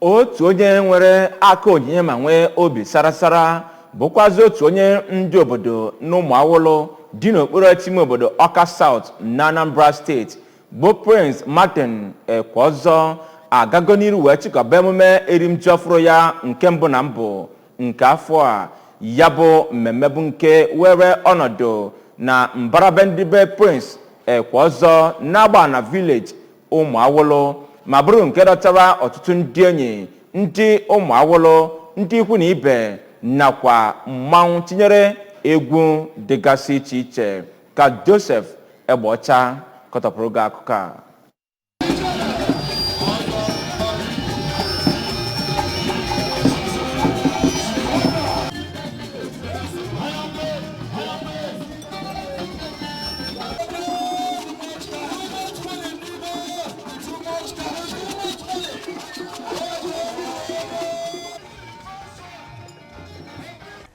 Otu onye nwere aka onyinye ma nwee obi sarasara, bụkwazị otu onye ndị obodo n'Ụmụawụlụ dị n'okpuru ime obodo Ọka South na Anambra Steeti, bụ Prince Martin Ekweọzọ, agago n'iru wee chịkọba emume erimji ọfụrụ ya nke mbụ na mbụ nke afọ a. Ya bụ mmemme bụ nke were ọnọdụ na mbarabe ndị be Prince Ekweọzọ n'Agba na Village, Ụmụawụlụ, ma bụrụ nke dọtara ọtụtụ ndị enyi, ndị Ụmụawụlụ, ndị ikwu na ibe, nakwa mmanwụ, tinyere egwu dịgasị iche iche. Ka Joseph Egbeọcha kọtọpụrụ gị akụkọ a.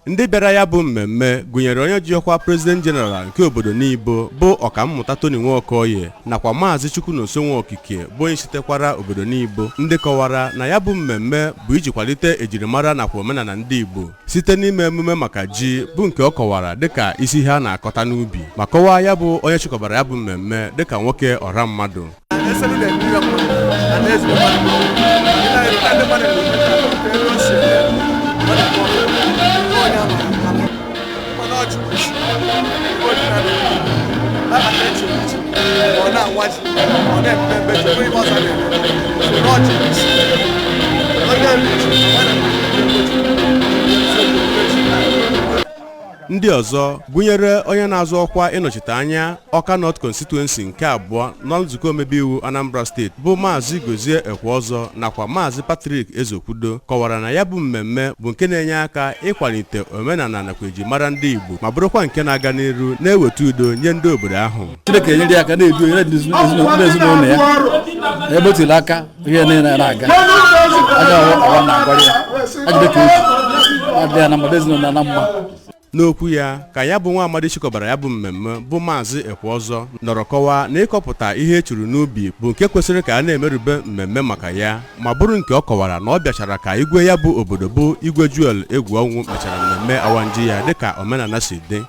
Ndị bịara ya bụ mmemme gụnyere onye ji ọkwa President General nke obodo Nibo, bụ Ọkammụta Tony Nwokoye, nakwa Maazị Chukwunonso Nwokike, bụ onye sitekwara obodo Nibo, ndị kọwara na ya bụ mmemme bụ iji kwalite ejirimara nakwa omenala ndị Igbo site n'ime emume maka ji, bụ nke ọ kọwara dịka isi ihe a na-akọta n'ubi, ma kọwaa ya bụ onye chịkọbara ya bụ mmemme dịka nwoke ọra mmadụ. Eselu na-eme ihe mma na na-ezigbo mmadụ. Ị na-erute ndị mmadụ na-eme ebe o si eme, ọ na-eme ọfụma. Onye ama ama mana ọ jụrụ isi ordinary nabata echiri ji, ọ na-awa ji, ọ na-eme ebe ji ihe ọzọ na-eme, so na ọ jụrụ isi onye eri ji ọ na-eme ji. Ndị ọzọ gụnyere onye na-azọ ọkwa ịnọchite anya Ọka North Constituency nke abụọ na nzukọ omebe iwu Anambra Steeti, bụ Maazị Gozie Ekweọzọ, nakwa Maazị Patrick Ezekwudo, kọwara na ya bụ mmemme bụ nke na-enye aka ịkwalite omenala nakwa ejimara ndị Igbo, ma bụrụkwa nke na-aga n'iru na-eweta udo nye ndị obodo ahụ. Chineke enyere ya aka, na-edu onye ndị ezinụlọ ya ebe o tiri aka, ihe niile na-aga aga ọwa na-agwara ya ajide ka oji adị ya na mma, ezinụlọ na mma. N'okwu ya, ka ya bụ nwa amadi chịkọbara ya bụ mmemme, bụ Maazị Ekweọzọ, nọrọ kọwaa na ịkọpụta ihe e churu n'ubi bụ nke kwesịrị ka a na-emerube mmemme maka ya, ma bụrụ nke ọ kọwara na ọ bịachara ka igwe ya bụ obodo, bụ Igwe Juel Egwuọnwụ, mechara mmemme awanji ya dịka omenala si dị.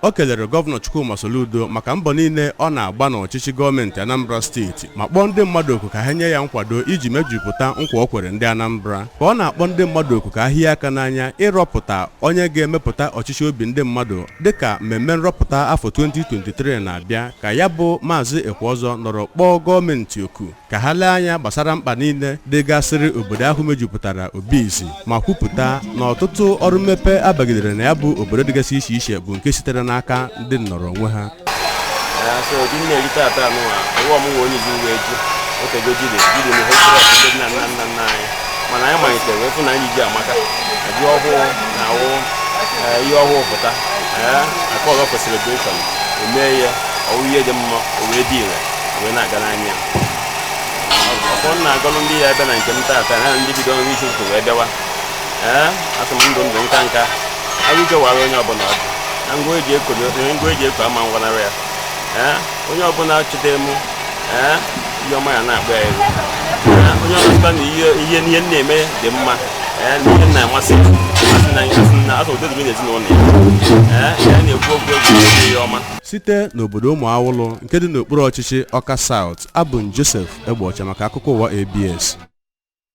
O kelere Gọvanọ Chukwuma Soludo maka mbọ niile ọ na-agba n'ọchịchị gọọmenti Anambra Steeti, ma kpọọ ndị mmadụ oku ka ha nye ya nkwado iji mejupụta nkwa o kwere ndị Anambra. Ka ọ na-akpọ ndị mmadụ oku ka ha hie aka n'anya ịrọpụta onye ga-emepụta ọchịchị obi ndị mmadụ dịka mmemme nrọpụta afọ 2023 na-abịa, ka ya bụ Maazị Ekweọzọ nọrọ kpọọ gọọmenti oku ka ha lee anya gbasara mkpa niile dịgasịrị obodo ahụ mejupụtara Obizi, ma kwupụta na ọtụtụ ọrụ mmepe abagidere na ya bụ obodo dịgasị iche iche bụ nke sitere n'aka ndị nnọrọ onwe ha. So ji m na-eri tata nụwa ọwụwa m nwe onye izi wee ji otego ji dị, ji dị na history of ndị nna nna nna nna anyị, mana anyị malitere wee fụ na anyị ji amaka na ji ọhụụ na awụ ihe ọhụụ pụta ee aka ọzọ for celebration eme ya, ọwụ ihe dị mma, o wee dị ire, wee na-aga n'anya ya. Ọfọ m na-agọlụ ndị ya ebe na nke m tata na ndị bido nri isi ụtụtụ wee bịawa, ee asị m ndụ ndụ nka nka arụ ike wara onye ọbụla ọdụ na ngwa eji eko, ngwa eji eko ama ngwanara ya. Ee onye ọbụla chetere m, ee ihe ọma ya na-akpọ ya ego. Ee onye ọbụla na ihe ihe ihe m na-eme dị mma, ee na ihe m na-amasị asị na asị na asị ụtọ dị n'ezinụlọ ya, ee ya na-ekwu okwu egwu ihe ọma. Site n'obodo Ụmụawụlụ nke dị n'okpuru ọchịchị Ọka South, abụ m Joseph Egbeọcha maka akụkọ ụwa ABS.